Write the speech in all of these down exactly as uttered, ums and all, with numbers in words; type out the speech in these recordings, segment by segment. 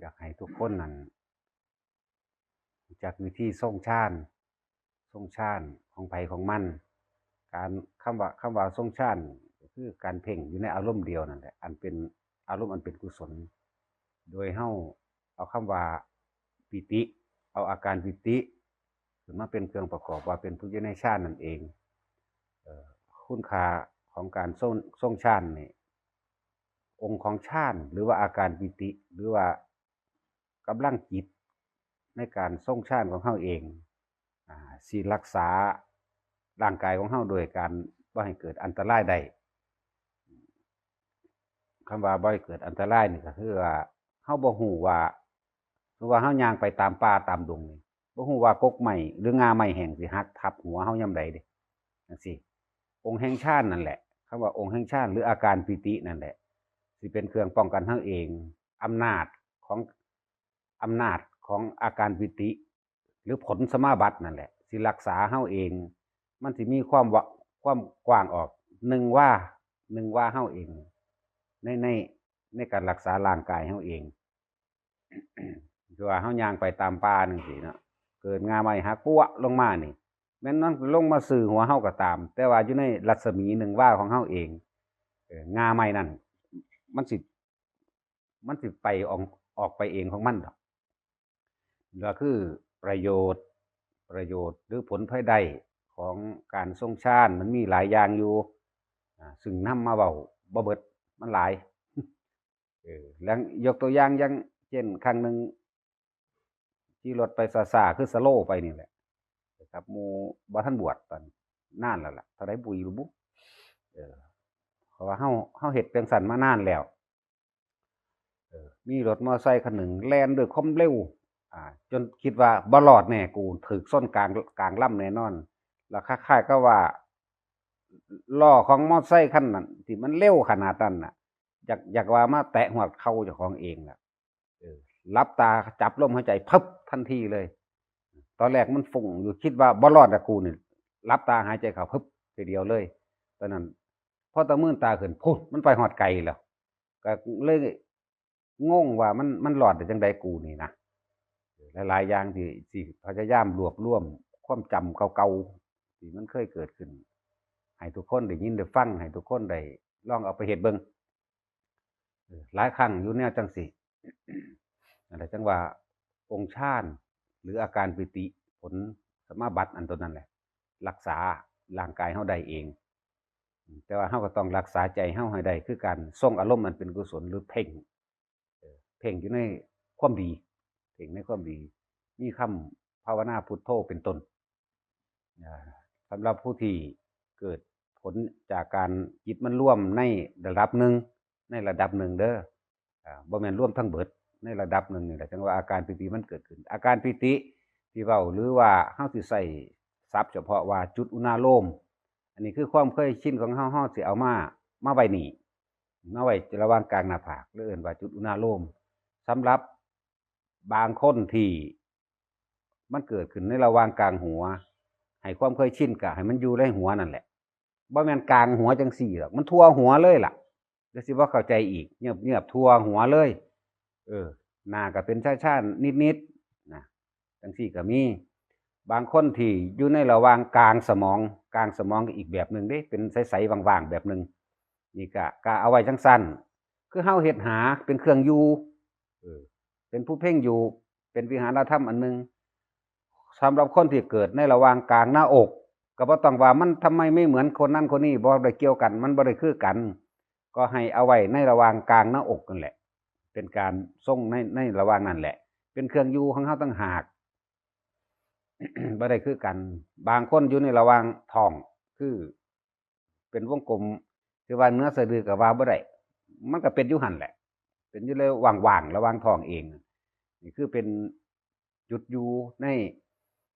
อยากให้ทุกคนนั่นรู้จักวิธีทรงฌาน ทรงฌานของไผของมัน การ คำว่า คำว่าทรงฌานก็คือการเพ่งอยู่ในอารมณ์เดียวนั่นแหละ อันเป็นอารมณ์อันเป็นกุศล โดยเฮาเอาคำว่าปีติ เอาอาการปีติขึ้นมาเป็นเครื่องประกอบว่าเป็นผู้อยู่ในฌานนั่นเอง เอ่อ คุณค่าของการทรง ทรงฌานนี่ องค์ของฌาน หรือว่าอาการปีติ หรือว่ากำลังจิตในการทรงฌานของเฮาเอง อ่า สิรักษาร่างกายของเฮาโดยการบ่ให้เกิดอันตรายได้ คำว่าบ่ให้เกิดอันตรายนี่ก็คือว่าเฮาบ่ฮู้ว่า คือว่าเฮาย่างไปตามป่าตามดงนี่ บ่ฮู้ว่ากกไม้หรืองาไม้แห้งสิหักทับหัวเฮายามใดเด้ จั่งซี้ องค์แห่งฌานนั่นแหละ คำว่าองค์แห่งฌานหรืออาการปีตินั่นแหละ สิเป็นเครื่องป้องกันเฮาเอง อำนาจของ อำนาจของอาการปีติ หรือผลสมาบัตินั่นแหละ สิรักษาเฮาเอง มันสิมีความวะ ความกว้างออก หนึ่งวา หนึ่งวาเฮาเอง ใน ใน ในการรักษาร่างกายเฮาเอง คือว่าเฮาย่างไปตามป่าจั่งซี้เนาะ เกิดงาไม้หักปั๊วะลงมานี่ แม่นมันลงมาซื่อหัวเฮาก็ตาม แต่ว่าอยู่ในรัศมีหนึ่งวาของเฮาเอง เออ งาไม้นั่น มันสิ มันสิไปออก ออกไปเองของมันดอก ก็คือประโยชน์ ประโยชน์หรือผลพลอยได้ของการทรงฌานมันมีหลายอย่างอยู่ อ่า ซึ่งนำมาเว้าบ่เบิด มันหลาย เออ แล้วยกตัวอย่างอย่างเช่นครั้งหนึ่ง ขี่รถไปช้าๆ คือสโลว์ไปนี่แหละ ครับ หมู่บ่ทันบวช ตอนนานแล้วล่ะ เท่าใดบุ บ่รู้บุ เออ เพราะว่าเฮา เฮาเฮ็ดจั่งซั้นมานานแล้ว เออ มีรถมอเตอร์ไซค์คันหนึ่งแล่นด้วยความเร็ว อ่า จนคิดว่าบ่รอดแน่กู ถูกชนกลาง กลางลำแน่นอน แล้วคล้ายๆกับว่า ล้อของมอเตอร์ไซค์คันนั้นที่มันเร็วขนาดนั้นน่ะ อยาก อยากว่ามาแตะฮอดเข่าเจ้าของเองล่ะ เออ หลับตาจับลมหายใจพึบทันทีเลย ตอนแรกมันฟุ้งอยู่ คิดว่าบ่รอดละกูนี่ หลับตาหายใจเข้าพึบทีเดียวเลย ตอนนั้น พอตะมื่นตาขึ้น พุ้น มันไปฮอดไกลแล้ว ก็เลยงงว่ามัน มันรอดได้จั่งใดกูนี่นะ หลายๆอย่างที่ ที่พยายามรวบรวมความจำเก่าๆ ที่มันเคยเกิดขึ้น ให้ทุกคนได้ยินได้ฟัง ให้ทุกคนได้ลองเอาไปเฮ็ดเบิ่ง เออ หลายครั้งอยู่แนวจั่งซี้ นั่นแหละจั่งว่าองค์ฌาน หรืออาการปีติ ผลสมาบัติอันตัวนั้นแหละ รักษาร่างกายเฮาได้เอง แต่ว่าเฮาก็ต้องรักษาใจเฮาให้ได้ คือการทรงอารมณ์อันเป็นกุศลหรือเพ่ง เอ่อ เพ่งอยู่ในความดี เพ่งในความดี มีคำภาวนาพุทโธเป็นต้น อ่า สำหรับผู้ที่เกิดผลจากการจิตมันรวมในระดับหนึ่ง ในระดับหนึ่งเด้อ อ่า บ่แม่นรวมทั้งเบิด ในระดับหนึ่งนี่แหละ จั่งว่าอาการปีติมันเกิดขึ้น อาการปีติที่เว้า หรือว่าเฮาสิใช้ศัพท์เฉพาะว่าจุดอุณาโลม อันนี้คือความเคยชินของเฮา เฮาสิเอามา มาไว้นี่ มาไว้ระหว่างกลางหน้าผาก หรือเอิ้นว่าจุดอุณาโลม สำหรับบางคนที่มันเกิดขึ้นในระหว่างกลางหัว ให้ความเคยชินก็ให้มันอยู่ในหัวนั่นแหละ บ่แม่นกลางหัวจั่งซี้ดอก มันทั่วหัวเลยล่ะ เดี๋ยวสิบ่เข้าใจอีก เยือบๆ ทั่วหัวเลย เออ หน้าก็เป็นชาๆ นิดๆ นะ จั่งซี้ก็มี บางคนที่อยู่ในระหว่างกลางสมอง กลางสมองก็อีกแบบหนึ่งเด้ เป็นใสๆ ว่างๆ แบบหนึ่ง นี่ก็ ก็เอาไว้จั่งซั้น คือเฮาเฮ็ดหาเป็นเครื่องอยู่ เออ เป็นผู้เพ่งอยู่ เป็นวิหารธรรมอันหนึ่ง สำหรับคนที่เกิดในระหว่างกลางหน้าอก ก็บ่ต้องว่ามันทำไมไม่เหมือนคนนั้นคนนี้ บ่ได้เกี่ยวกัน มันบ่ได้คือกัน ก็ให้เอาไว้ในระหว่างกลางหน้าอกนั่นแหละ เป็นการทรงใน ในระหว่างนั่นแหละ เป็นเครื่องอยู่ของเฮาต่างหาก บ่ได้คือกัน บางคนอยู่ในระหว่างท้อง คือ เป็นวงกลม คือว่าเหนือสะดือก็ว่าบ่ได้ มันก็เป็นอยู่หั่นแหละ เป็นอยู่เลยว่างๆ ระหว่างท้องเอง นี่คือเป็นจุดอยู่ใน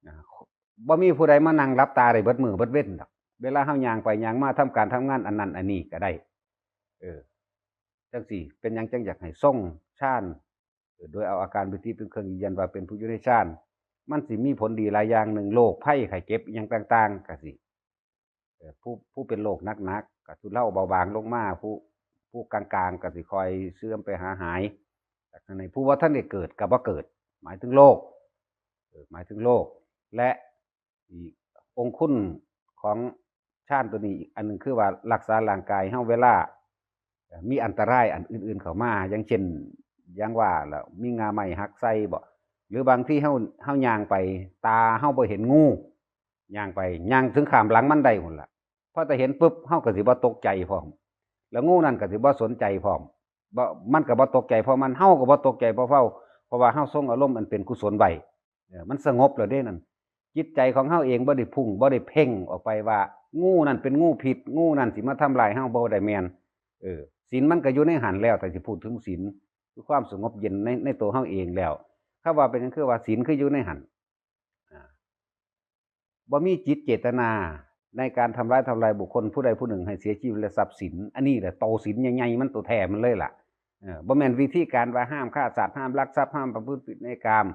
อ่า บ่มีผู้ใดมานั่งหลับตาได้เบิดมื้อเบิดเว็นดอก เวลาเฮาย่างไปย่างมาทำการทำงานอันนั้นอันนี้ก็ได้ เออ จั่งซี้ เป็นหยังจั่งอยากให้ทรงฌาน เออ โดยเอาอาการปีติเป็นเครื่องยืนยันว่าเป็นผู้อยู่ในฌาน มันสิมีผลดีหลายอย่าง หนึ่ง โรคภัยไข้เจ็บอิหยังต่างๆ ก็สิ เอ่อ ผู้ ผู้เป็นโรคหนักๆ ก็ทุเลาเบาบางลงมา ผู้ ผู้กลางๆ ก็สิค่อยเสื่อมไปหาหาย จากนั้นผู้บ่ทันได้เกิดก็บ่เกิด หมายถึงโลก เออ หมายถึงโลก และอีกองค์คุณของฌานตัวนี้อีกอันหนึ่งคือว่ารักษาร่างกายเฮาเวลา เอ่อ มีอันตรายอันอื่นๆเข้ามา อย่างเช่น อย่างว่าล่ะ มีง่าไม้หักใส่บ่ หรือบางทีเฮา เฮาย่างไป ตาเฮาบ่เห็นงู ย่างไป ย่างถึงข้ามหลังมันได้พุ้นล่ะ พอแต่เห็นปุ๊บ เฮาก็สิบ่ตกใจพร้อม แล้วงูนั่นก็สิบ่สนใจพร้อม บ่ มันก็บ่ตกใจ เพราะมัน เฮาก็บ่ตกใจ เพราะเฮา เพราะว่าเฮาทรงอารมณ์อันเป็นกุศลไว้ เออ มันสงบแล้วเด้นั่น จิตใจของเฮาเองบ่ได้พุ่ง บ่ได้เพ่งออกไปว่า งูนั่นเป็นงูพิษ งูนั่นสิมาทำลายเฮา บ่ได้แม่น เออ ศีลมันก็อยู่ในหั้นแล้ว ถ้าสิพูดถึงศีล คือความสงบเย็นใน ในตัวเฮาเองแล้ว คำว่าเป็นหยังคือว่าศีลคืออยู่ในหั้น อ่า บ่มีจิตเจตนาในการทำร้ายทำลายบุคคลผู้ใดผู้หนึ่งให้เสียชีวิตและทรัพย์สิน อันนี้แหละโตศีลใหญ่ๆ มันโตแท้มันเลยล่ะ เออ บ่แม่นวิธีการว่าห้ามฆ่าสัตว์ ห้ามลักทรัพย์ ห้ามประพฤติผิดในกาม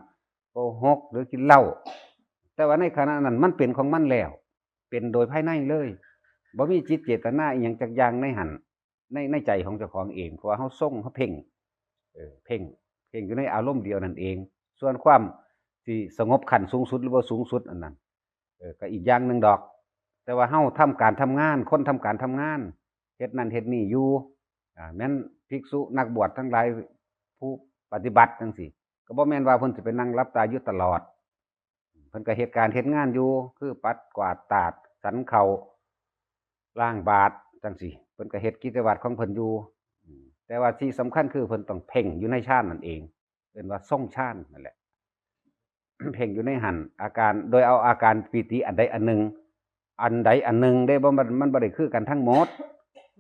โกหก หรือกินเหล้า แต่ว่าในขณะนั้นมันเป็นของมันแล้ว เป็นโดยภายในเลย บ่มีจิตเจตนาอีหยังจักอย่างในหั้น ใน ในใจของเจ้าของเอง เพราะว่าเฮาทรง เฮาเพ่ง เออ เพ่ง เพ่งอยู่ในอารมณ์เดียวนั่นเอง ส่วนความที่สงบขั้นสูงสุดหรือบ่สูงสุดอันนั้น เออ ก็อีกอย่างหนึ่งดอก แต่ว่าเฮาทำการทำงาน คนทำการทำงาน เฮ็ดนั่นเฮ็ดนี่อยู่ อ่า แม่นภิกษุนักบวชทั้งหลาย ผู้ปฏิบัติจังซี้ ก็บ่แม่นว่าเพิ่นสิไปนั่งหลับตาอยู่ตลอด เพิ่นก็เฮ็ดการเฮ็ดงานอยู่ คือปัดกวาดตาด สันข้าว ล้างบาตรจังซี้ เพิ่นก็เฮ็ดกิจวัตรของเพิ่นอยู่ อืม แต่ว่าที่สำคัญคือเพิ่นต้องเพ่งอยู่ในฌานนั่นเอง เอิ้นว่าทรงฌานนั่นแหละ เพ่งอยู่ในหั้น อาการ โดยเอาอาการปีติอันใดอันหนึ่ง อันใดอันหนึ่งเด้ บ่ มัน มันบ่ได้คือกันทั้งหมด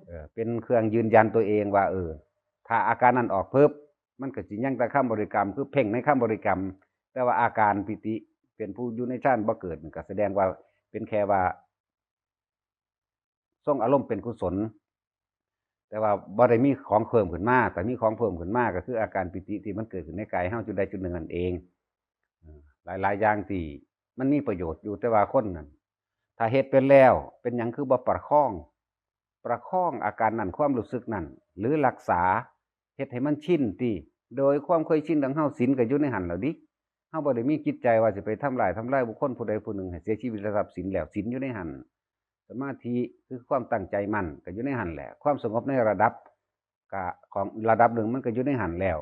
เออ เป็นเครื่องยืนยันตัวเองว่า เออ ถ้าอาการนั้นออกปุ๊บ มันก็สิยังแต่คำบริกรรม คือเพ่งในคำบริกรรม แต่ว่าอาการปีติเป็นผู้อยู่ในฌานบ่เกิด ก็แสดงว่าเป็นแค่ว่า ทรงอารมณ์เป็นกุศล แต่ว่าบ่ได้มีของเพิ่มขึ้นมา แต่มีของเพิ่มขึ้นมาก็คืออาการปีติที่มันเกิดขึ้นในกายเฮาจุดใดจุดหนึ่งนั่นเอง เอ่อ หลายๆอย่างที่มันมีประโยชน์อยู่ แต่ว่าคนนั้น ถ้าเฮ็ดเป็นแล้ว เป็นหยังคือบ่ประคอง ประคองอาการนั้น ความรู้สึกนั้น หรือรักษา เฮ็ดให้มันชินติ โดยความเคยชินของเฮา ศีลก็อยู่ในหั้นแล้วดิ เฮาบ่ได้มีจิตใจว่าสิไปทำร้าย ทำลายบุคคลผู้ใดผู้หนึ่งให้เสียชีวิตและทรัพย์สินแล้ว ศีลอยู่ในหั้น สมาธิคือความตั้งใจมั่นก็อยู่ในหั้นแหละ ความสงบในระดับ กะของระดับหนึ่งมันก็อยู่ในหั้นแล้ว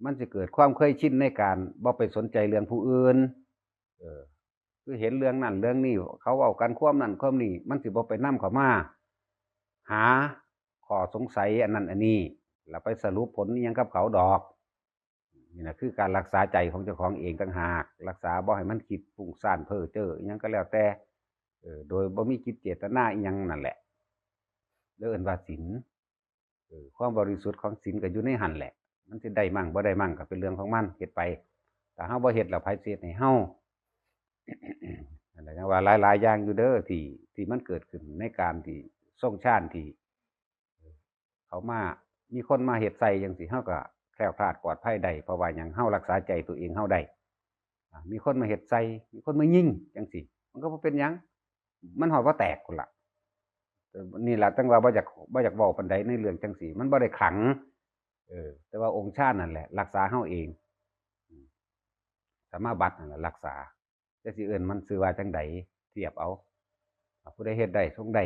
มันสิเกิดความเคยชินในการบ่ไปสนใจเรื่องผู้อื่น เออ คือเห็นเรื่องนั้นเรื่องนี้ เขาเว้ากันความนั้นความนี้ มันสิบ่ไปนำเข้ามา หาข้อสงสัยอันนั้นอันนี้ แล้วไปสรุปผลอิหยังกับเขาดอก นี่นะคือการรักษาใจของเจ้าของเองต่างหาก รักษาบ่ให้มันคิดฟุ้งซ่านเพ้อเจ้ออิหยังก็แล้วแต่ เออ โดยบ่มีจิตเจตนาอิหยังนั่นแหละ แล้วเอิ้นว่าศีล เออ ความบริสุทธิ์ของศีลก็อยู่ในหั้นแหละ มันสิได้มั่งบ่ได้มั่งก็เป็นเรื่องของมัน เฮ็ดไป ถ้าเฮาบ่เฮ็ดแล้วไผสิเฮ็ดให้เฮา นั่นแหละ จั่งว่าหลายๆอย่างอยู่เด้อ ที่ ที่มันเกิดขึ้นในการที่ทรงฌานที่ เขามา มีคนมาเฮ็ดใส่จั่งซี้ เฮาก็แคล้วคลาดปลอดภัยได้ เพราะว่าหยัง เฮารักษาใจตัวเองเฮาได้ อ่า มีคนมาเฮ็ดใส่ มีคนมายิงจั่งซี้ มันก็บ่เป็นหยัง มันฮอดบ่แตกพุ้นล่ะ เออ นี่ล่ะ จั่งว่าบ่อยาก บ่อยากเว้าปานใดในเรื่องจั่งซี้ มันบ่ได้ขลัง เออ แต่ว่าองค์ฌานนั่นแหละ รักษาเฮาเอง อืม สมาบัตินั่นแหละรักษา จักสิเอิ้นมันชื่อว่าจั่งใด เทียบเอา อ่า ผู้ใดเฮ็ดได้ ทรงได้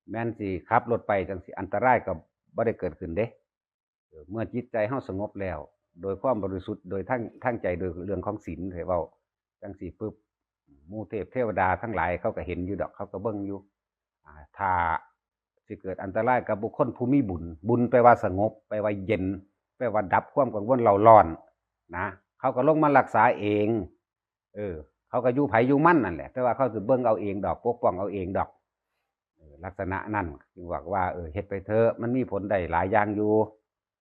แม่นสิขับรถไปจั่งซี้ อันตรายก็บ่ได้เกิดขึ้นเด้ เออ เมื่อจิตใจเฮาสงบแล้ว โดยความบริสุทธิ์ โดยทาง ทางใจ โดยเรื่องของศีล ให้เว้าจั่งซี้ปุ๊บ หมู่เทพเทวดาทั้งหลายเขาก็เห็นอยู่ดอก เขาก็เบิ่งอยู่ อ่า ถ้าสิเกิดอันตรายกับบุคคลผู้มีบุญ บุญแปลว่าสงบ แปลว่าเย็น แปลว่าดับความกังวลเร้าร้อนนะ เขาก็ลงมารักษาเอง เออ เขาก็อยู่ไผอยู่มันนั่นแหละ แต่ว่าเขาสิเบิ่งเอาเองดอก ปกป้องเอาเองดอก เออ ลักษณะนั้นจึงบอกว่า เออ เฮ็ดไปเถอะ มันมีผลได้หลายอย่างอยู่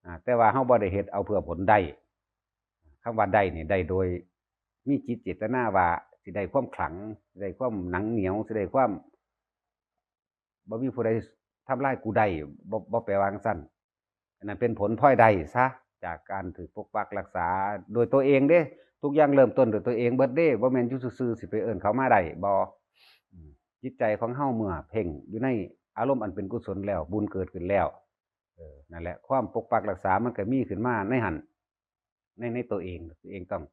อ่า แต่ว่าเฮาบ่ได้เฮ็ดเอาเพื่อผลได้ คำว่าได้นี่ได้โดยมีจิตเจตนาว่าสิได้ความขลัง สิได้ความหนังเหนียว สิได้ความ บ่มีผู้ใดทำลายกูได้ บ่ บ่แปลว่าจั่งซั้น อันนั้นเป็นผลพลอยได้ซะ จากการถูกปกปักรักษาโดยตัวเองเด้ ทุกอย่างเริ่มต้นโดยตัวเองเบิดเด้ บ่แม่นอยู่ซื่อๆ สิไปเอิ้นเขามาได้ บ่ อืม จิตใจของเฮาเมื่อเพ่งอยู่ในอารมณ์อันเป็นกุศลแล้ว บุญเกิดขึ้นแล้ว เออ นั่นแหละ ความปกปักรักษามันก็มีขึ้นมาในหั่น ใน ในตัวเอง ตัวเองต้อง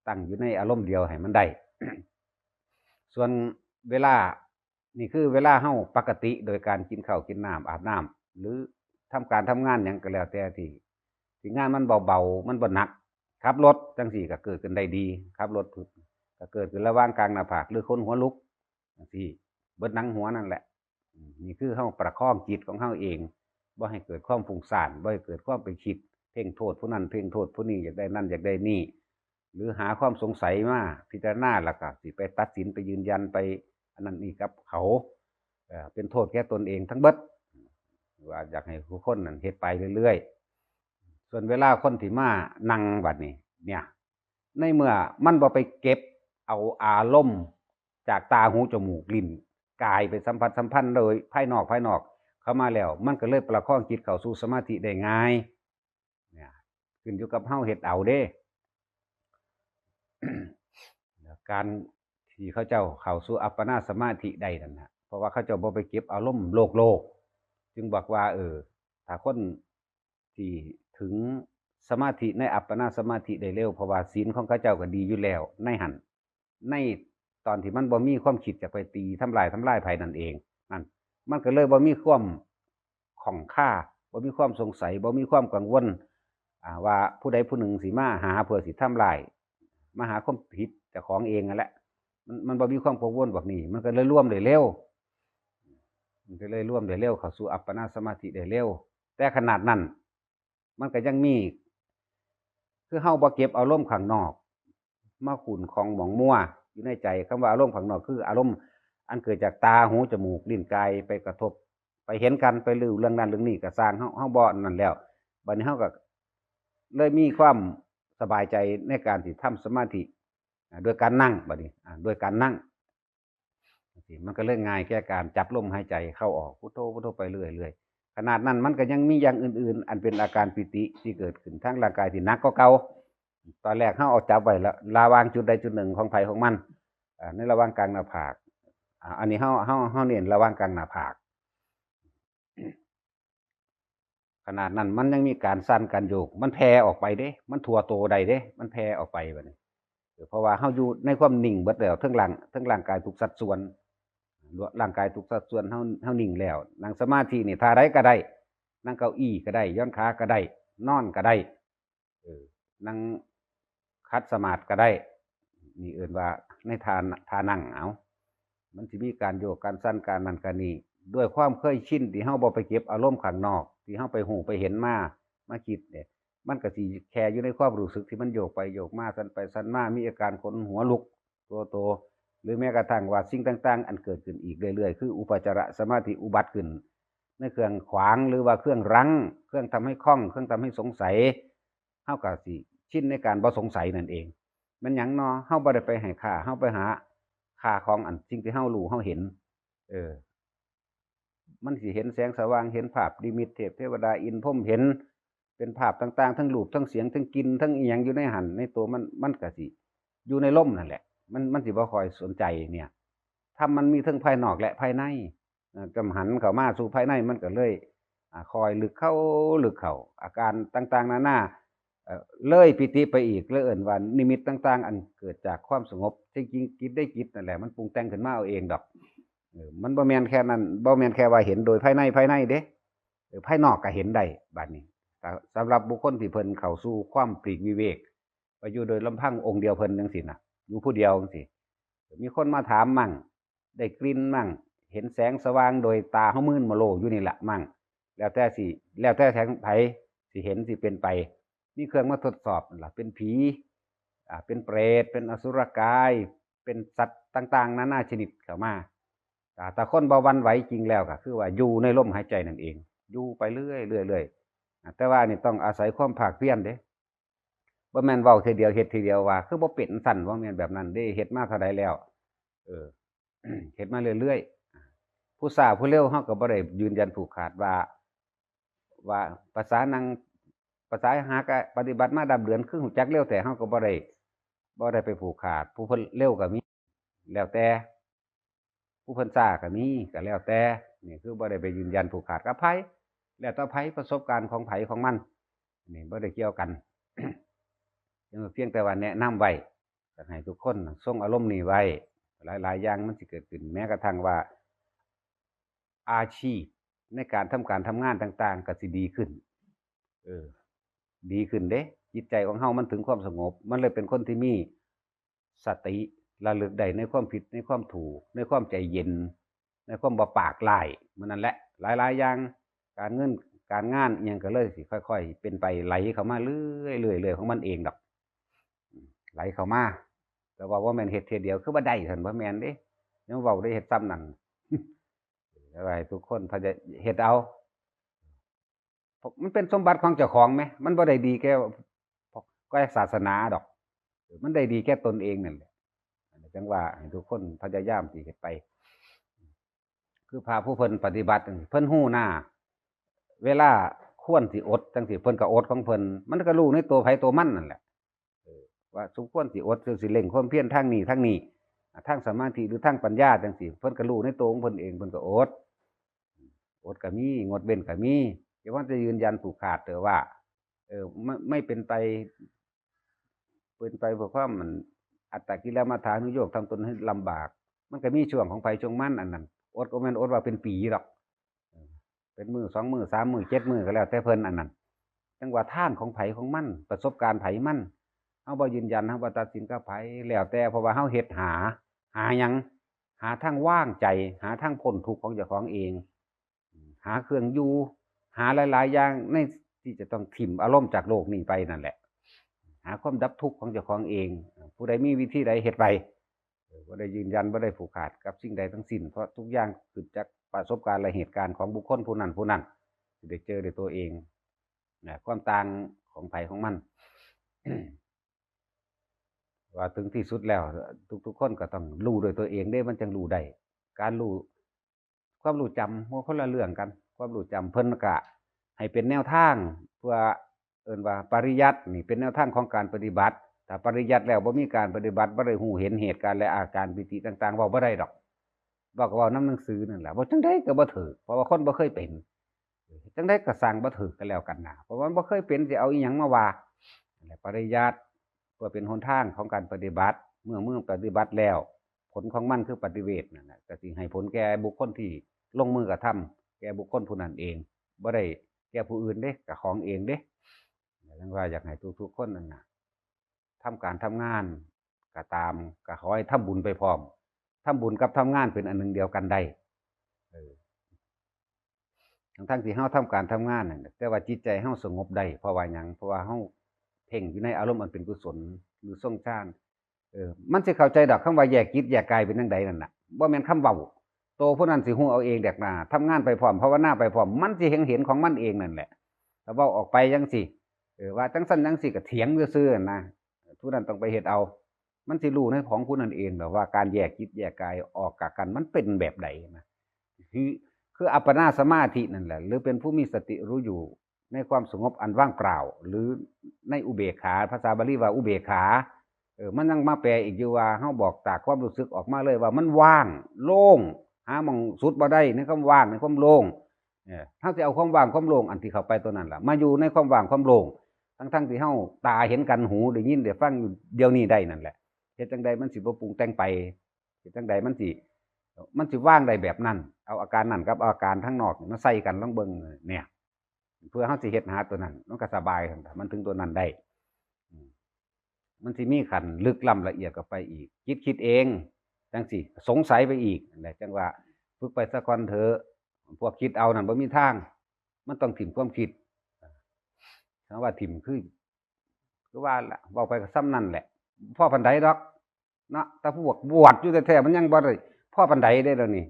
ตั้งอยู่ในอารมณ์เดียวให้มันได้ ส่วนเวลา นี่คือเวลาเฮาปกติโดยการกินข้าวกินน้ำอาบน้ำ หรือทำการทำงานหยังก็แล้วแต่ที่ ที่งานมันเบาๆ มันบ่หนัก ขับรถจังซี้ก็เกิดขึ้นได้ดี ขับรถก็เกิดขึ้นระหว่างกลางหน้าผาก หรือคนหัวลุกจังซี้ เบิดหนังหัวนั่นแหละ อืม นี่คือเฮาประคองจิตของเฮาเอง บ่ให้เกิดความฟุ้งซ่าน บ่ให้เกิดความไปคิดเพ่งโทษผู้นั้นเพ่งโทษผู้นี้ อยากได้นั่นอยากได้นี่ หรือหาความสงสัยมาพิจารณา แล้วก็สิไปตัดสิน ไปยืนยัน ไปอันนั้นนี่กับเขา เอ่อ เป็นโทษแก่ตนเองทั้งเบิด ว่าอยากให้ทุกคนนั่นเฮ็ดไปเรื่อยๆ ส่วนเวลาคนที่มานั่งบัดนี้ เนี่ย ในเมื่อมันบ่ไปเก็บเอาอารมณ์จากตาหูจมูกลิ้นกายไปสัมผัสสัมพันธ์โดยภายนอกภายนอกเข้ามาแล้ว มันก็เลยประคองจิตเข้าสู่สมาธิได้ง่าย เนี่ย ขึ้นอยู่กับเฮาเฮ็ดเอาเด้ การที่เขาเจ้าเข้าสู่อัปปนาสมาธิได้นั่นนะ เพราะว่าเขาเจ้าบ่ไปเก็บอารมณ์โลกโลก จึงบอกว่า เออ ถ้าคนที่ถึงสมาธิในอัปปนาสมาธิได้เร็ว เพราะว่าศีลของเขาเจ้าก็ดีอยู่แล้วในหั่น ในตอนที่มันบ่มีความคิดจะไปตีทำลายทำลายไผนั่นเอง นั่น มันก็เลยบ่มีความข้องคา บ่มีความสงสัย บ่มีความกังวล อ่า ว่าผู้ใดผู้หนึ่งสิมาหาเพื่อสิทำลาย มาหาความผิดเจ้าของเองนั่นแหละ มัน มันบ่มีความกังวลแบบนี้ มันก็เลยรวมได้เร็ว มันก็เลยรวมได้เร็ว เข้าสู่อัปปนาสมาธิได้เร็ว แต่ขนาดนั้น มันก็ยังมี คือเฮาบ่เก็บอารมณ์ข้างนอก มาขุ่นของหมองมัวอยู่ในใจ คำว่าอารมณ์ข้างนอก คืออารมณ์อันเกิดจากตา หู จมูก ลิ้น กาย ไปกระทบ ไปเห็นกัน ไปรู้เรื่องนั้นเรื่องนี้ก็ซ่าง เฮา เฮาบ่นั่นแล้ว บัดนี้เฮาก็เลยมีความสบายใจในการที่ทำสมาธิ อ่า โดยการนั่ง บัดนี้ อ่า โดยการนั่ง จังซี้ มันก็เลยง่ายแก่การจับลมหายใจเข้าออก พุทโธ พุทโธ ไปเรื่อยๆ ขนาดนั้นมันก็ยังมีอย่างอื่นๆ อันเป็นอาการปีติที่เกิดขึ้นทางร่างกายที่หนักกว่าเก่า ตอนแรกเฮาเอาจับไว้ละ ระหว่างจุดใดจุดหนึ่งของไผของมัน อ่า ในระหว่างกลางหน้าผาก อ่า อันนี้เฮา เฮา เฮาเน้นระหว่างกลางหน้าผาก ขนาดนั้นมันยังมีการสั่นการโยก มันแผ่ออกไปเด้ มันทั่วโตได้เด้ มันแผ่ออกไปบัดนี้ เออ เพราะว่าเฮาอยู่ในความนิ่งเบิดแล้ว ทั้งร่าง ทั้งร่างกายทุกสัดส่วน ร่างกายทุกสัดส่วนเฮา เฮานิ่งแล้ว นั่งสมาธินี่ท่าใดก็ได้ นั่งเก้าอี้ก็ได้ หย่อนขาก็ได้ นอนก็ได้ เออ นั่งขัดสมาธิก็ได้ นี่เอิ้นว่าในท่า ท่านั่ง เอา มันสิมีการโยกการสั่นการนั่นการนี่ ด้วยความเคยชินที่เฮาบ่ไปเก็บอารมณ์ข้างนอก ที่เฮาไปฮู้ไปเห็นมา มาคิดเนี่ย มันก็สิแค่อยู่ในความรู้สึกที่มันโยกไปโยกมา สั่นไปสั่นมา มีอาการขนหัวลุกตัวโต หรือแม้กระทั่งว่าสิ่งต่างๆ อันเกิดขึ้นอีกเรื่อยๆ คืออุปจารสมาธิอุบัติขึ้น ในเครื่องขวางหรือว่าเครื่องรั้ง เครื่องทำให้ข้อง เครื่องทำให้สงสัย เฮาก็สิชินในการบ่สงสัยนั่นเอง แม่นหยังเนาะ เฮาบ่ได้ไปให้ค่า เฮาไปหาค่าของอันสิ่งที่เฮารู้เฮาเห็น เออ มันสิเห็นแสงสว่าง เห็นภาพนิมิตเทพเทวดาอินทร์พรหม เห็นเป็นภาพต่างๆ ทั้งรูป ทั้งเสียง ทั้งกลิ่น ทั้งอิหยังอยู่ในหั่น ในตัวมัน มันก็สิอยู่ในลมนั่นแหละ มัน มันสิบ่ค่อยสนใจเนี่ย ธรรมมันมีทั้งภายนอกและภายใน เอ่อ จำหันเข้ามาสู่ภายในมันก็เลย อ่า ค่อยลึกเข้า ลึกเข้า อาการต่างๆ นานา เอ่อ เลยปีติไปอีก เลยเอิ้นว่านิมิตต่างๆ อันเกิดจากความสงบ ที่จริงจิตได้จิตนั่นแหละ มันปรุงแต่งขึ้นมาเอาเองดอก เออ มันบ่แม่นแค่นั้น บ่แม่นแค่ว่าเห็นโดยภายใน ภายในเด้ เออ ภายนอกก็เห็นได้ บัดนี้ แต่สำหรับบุคคลที่เพิ่นเข้าสู่ความปลีกวิเวก ไปอยู่โดยลำพังองค์เดียวเพิ่นจังซี้นะ อยู่ผู้เดียวจังซี้ มีคนมาถามมั่ง ได้กลิ่นมั่ง เห็นแสงสว่างโดยตาเฮามื่นมโลอยู่นี่ละมั่ง แล้วแต่สิ แล้วแต่แสงไผสิเห็นสิเป็นไป มีเครื่องมาทดสอบล่ะ เป็นผี อ่า เป็นเปรต เป็นอสุรกาย เป็นสัตว์ต่างๆ นานาชนิดเข้ามา อ่า แต่คนบ่หวั่นไหวจริงแล้วก็คือว่าอยู่ในลมหายใจนั่นเอง อยู่ไปเรื่อยๆ เรื่อยๆ อ่า แต่ว่านี่ต้องอาศัยความภาคเพียรเด้ บ่แม่นเว้าเทื่อเดียวเฮ็ดเทื่อเดียวว่า คือบ่เป็นซั่น บ่แม่นแบบนั้นเด้ เฮ็ดมาเท่าใดแล้ว เออ เฮ็ดมาเรื่อยๆ ผู้ช้าผู้เร็วเฮาก็บ่ได้ยืนยันผูกขาดว่า ว่าภาษานั่ง ภาษาหากะปฏิบัติมาดับเดือน คือฮู้จักเร็วแท้ เฮาก็บ่ได้ บ่ได้ไปผูกขาด ผู้เพิ่นเร็วก็มี แล้วแต่ ผู้เพิ่นช้าก็มี ก็แล้วแต่ นี่คือบ่ได้ไปยืนยันผูกขาดกับไผ แล้วแต่ไผประสบการณ์ของไผของมัน นี่บ่ได้เกี่ยวกัน เพียงแต่ว่าแนะนำไว้ อยากให้ทุกคนทรงอารมณ์นี้ไว้ หลายๆอย่างมันสิเกิดขึ้น แม้กระทั่งว่า อาชีพในการทำการทำงานต่างๆ ก็สิดีขึ้น เออ ดีขึ้นเด้ จิตใจของเฮามันถึงความสงบ มันเลยเป็นคนที่มีสติระลึกได้ในความผิด ในความถูก ในความใจเย็น ในความบ่ปากร้าย มื้อนั้นแหละ หลายๆอย่าง การเงินการงานอิหยังก็เลยสิค่อยๆเป็นไป ไหลเข้ามาเรื่อยๆเรื่อยๆของมันเองดอก ไหลเข้ามา แต่ว่าบ่แม่นเฮ็ดเทื่อเดียวคือบ่ได้ซั่น บ่แม่นเด้ ยังเว้าได้เฮ็ดส่ำนั่น แต่ว่าให้ทุกคนพยา- เฮ็ดเอา มันเป็นสมบัติของเจ้าของแหม มันบ่ได้ดีแก่ แก่ศาสนาดอก มันได้ดีแก่ตนเองนั่นแหละ จั่งว่าให้ทุกคนพยายามสิเฮ็ดไป คือพระผู้เพิ่นปฏิบัติ เพิ่นฮู้หน้า เวลาควรสิอดจั่งซี้ เพิ่นก็อดของเพิ่น มันก็รู้ในตัวไผตัวมันนั่นแหละ เออ ว่าสมควรสิอด สิเร่งความเพียรทางนี้ทางนี้ อ่า ทางสมาธิหรือทางปัญญาจั่งซี้ เพิ่นก็รู้ในตัวของเพิ่นเอง เพิ่นก็อด อดก็มี งดเว้นก็มี อย่าว่าจะยืนยันผูกขาดเถอะว่า เออ ไม่ ไม่เป็นไป เป็นไปเพื่อความมัน อัตตกิลมัฏฐานุโยค ทำตนให้ลำบาก มันก็มีช่วงของไผช่วงมัน อันนั้น อดก็แม่นอดว่าเป็นปีดอก เออ เป็นมื้อสองมื้อสามมื้อเจ็ดมื้อก็แล้วแต่เพิ่น อันนั้น จั่งว่าทางของไผของมัน ประสบการณ์ไผมัน เฮาบ่ยืนยัน เฮาบ่ตัดสินกับไผ แล้วแต่ เพราะว่าเฮาเฮ็ดหา หาหยัง หาทางวางใจ หาทางพ้นทุกข์ของเจ้าของเอง หาเครื่องอยู่ หาหลายๆอย่างในที่จะต้องถิ่มอารมณ์จากโลกนี้ไปนั่นแหละ หาความดับทุกข์ของเจ้าของเอง ผู้ใดมีวิธีใดเฮ็ดไป เออ บ่ได้ยืนยัน บ่ได้ผูกขาดกับสิ่งใดทั้งสิ้น เพราะทุกอย่างขึ้นจากประสบการณ์และเหตุการณ์ของบุคคลผู้นั้นผู้นั้น ที่ได้เจอด้วยตัวเอง นะ ความต่างของไผของมัน ว่าถึงที่สุดแล้ว ทุกๆคนก็ต้องรู้ด้วยตัวเองเด้ มันจั่งรู้ได้ การรู้ ความรู้จำมันคนละเรื่องกัน ความรู้จำเพิ่นก็ให้เป็นแนวทาง เพื่อเอิ้นว่าปริยัตินี่เป็นแนวทางของการปฏิบัติ ถ้าปริยัติแล้วบ่มีการปฏิบัติ บ่ได้ฮู้เห็นเหตุการณ์และอาการปีติต่างๆ เว้าบ่ได้ดอก เว้าก็เว้านำหนังสือนั่นแหละ เว้าจั่งใดก็บ่ถูก เพราะว่าคนบ่เคยเป็น จั่งใดก็สร้างบ่ถูกกันแล้วกันนะ เพราะว่ามันบ่เคยเป็น สิเอาอีหยังมาว่า นั่นแหละ ปริยัติเพื่อเป็นหนทางของการปฏิบัติ เมื่อ เมื่อปฏิบัติแล้ว ผลของมันคือปฏิเวทนั่นแหละ ก็สิให้ผลแก่บุคคลที่ลงมือกระทำ แก่บุคคลผู้นั้นเอง บ่ได้แก่ผู้อื่นเด้ ก็ของเองเด้ ดังว่าอยากให้ทุกๆคนนั่นน่ะ ทำการทำงานก็ตาม ก็ขอให้ทำบุญไปพร้อม ทำบุญกับทำงานเป็นอันหนึ่งเดียวกันได้ เออ ทั้งๆที่เฮาทำการทำงานนั่นแหละ แต่ว่าจิตใจเฮาสงบได้ เพราะว่าหยัง เพราะว่าเฮาเพ่งอยู่ในอารมณ์อันเป็นกุศล หรือทรงฌาน เออ มันสิเข้าใจดอก คำว่าแยกจิตแยกกายเป็นจั่งใดนั่นน่ะ บ่แม่นคำเว้า โตผู้นั้นสิฮู้เอาเองดอกนะ ทำงานไปพร้อม ภาวนาไปพร้อม มันสิเห็น เห็นของมันเองนั่นแหละ ถ้าเว้าออกไปจั่งซี้ เออ ว่าจั่งซั่นจั่งซี้ก็เถียงซื่อๆนะ ผู้นั้นต้องไปเฮ็ดเอา มันสิรู้ในของผู้นั้นเองดอกว่าการแยกจิตแยกกายออกจากกันมันเป็นแบบใดนะ คือ คืออัปปนาสมาธินั่นแหละ หรือเป็นผู้มีสติรู้อยู่ในความสงบอันว่างเปล่า หรือในอุเบกขา ภาษาบาลีว่าอุเบกขา เออ มันยังมาแปลอีกอยู่ว่า เฮาบอกจากความรู้สึกออกมาเลยว่ามันว่าง โล่ง หาหม่องสุดบ่ได้ในความว่าง ในความโล่ง เออ เฮาสิเอาความว่างความโล่งอันที่เข้าไปตัวนั้นล่ะ มาอยู่ในความว่างความโล่ง ทั้งๆที่เฮาตาเห็นกัน หูได้ยินได้ฟังอยู่เดี๋ยวนี้ได้นั่นแหละ เฮ็ดจั่งใดมันสิบ่ปรุงแต่งไป เฮ็ดจั่งใดมันสิ มันสิว่างได้แบบนั้น เอาอาการนั้นกับอาการทางนอกมาใส่กันลองเบิ่งเนี่ย เพื่อเฮาสิเฮ็ดหาตัวนั้น มันก็สบายหั่นล่ะ มันถึงตัวนั้นได้ อืม มันสิมีขั้นลึกล้ำละเอียดเข้าไปอีก จิตคิดเอง จั่งซี้ สงสัยไปอีกนั่นแหละ จั่งว่าฝึกไปซะก่อนเถอะ พวกคิดเอานั่นบ่มีทาง มันต้องถิ่มความคิด คำว่าถิ่มคือ คือว่าล่ะ เว้าไปก็ส่ำนั่นแหละ พอปานใดดอก เนาะ แต่พวกบวชอยู่แท้ๆ มันยังบ่ได้พอปานใดเด้เดี๋ยวนี้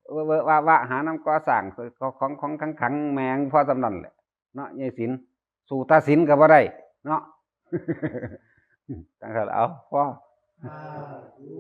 เออ เวอะๆวะๆ หาน้ำก่อสร้าง ของ ของ ของขังๆ แม่งพอส่ำนั่นแหละ เนาะ ยายศิลป์ สู้ตาศิลป์ก็บ่ได้ เนาะ จั่งซั่น เอา พอ สาธุ